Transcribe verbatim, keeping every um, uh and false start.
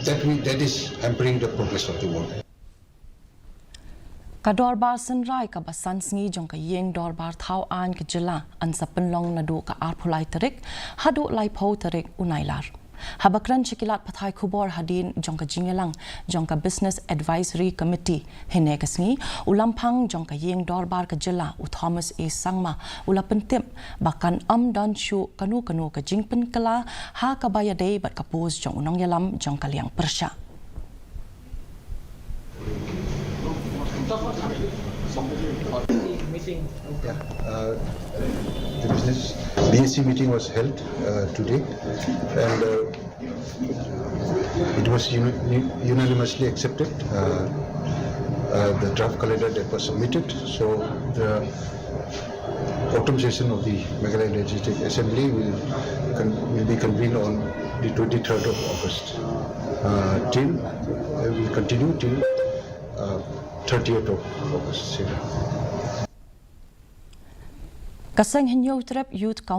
That, we, that is hampering the progress of the work. Ka dorbar synrai kaba san sngi jong ka ïing dorbar thaw aiñ ka jylla yn sa pynlong naduh ka arphew lai tarik haduh laiphew tarik u Nailar. Haba kren sha ki lad pathai khubor hadien jong ka jingïalang jong ka Business Advisory Committee hynne ka sngi, u Lamphang jong ka ïing dorbar ka jylla u Thomas A Sangma u la pyntip ba kan ym don shuh kano kano ka jingpynkylla ha kaba ïadei bad ka post jong u nongïalam jong ka liang pyrshah. Yeah, uh, the business B A C meeting was held uh, today, and uh, it was uni- unanimously accepted. Uh, uh, the draft calendar that was submitted, so the autumn session of the Meghalaya Legislative Assembly will con- will be convened on the twenty-third of August. Uh, till uh, will continue till uh, thirtieth of August. Ka Seng Hynñiewtrep Youth Council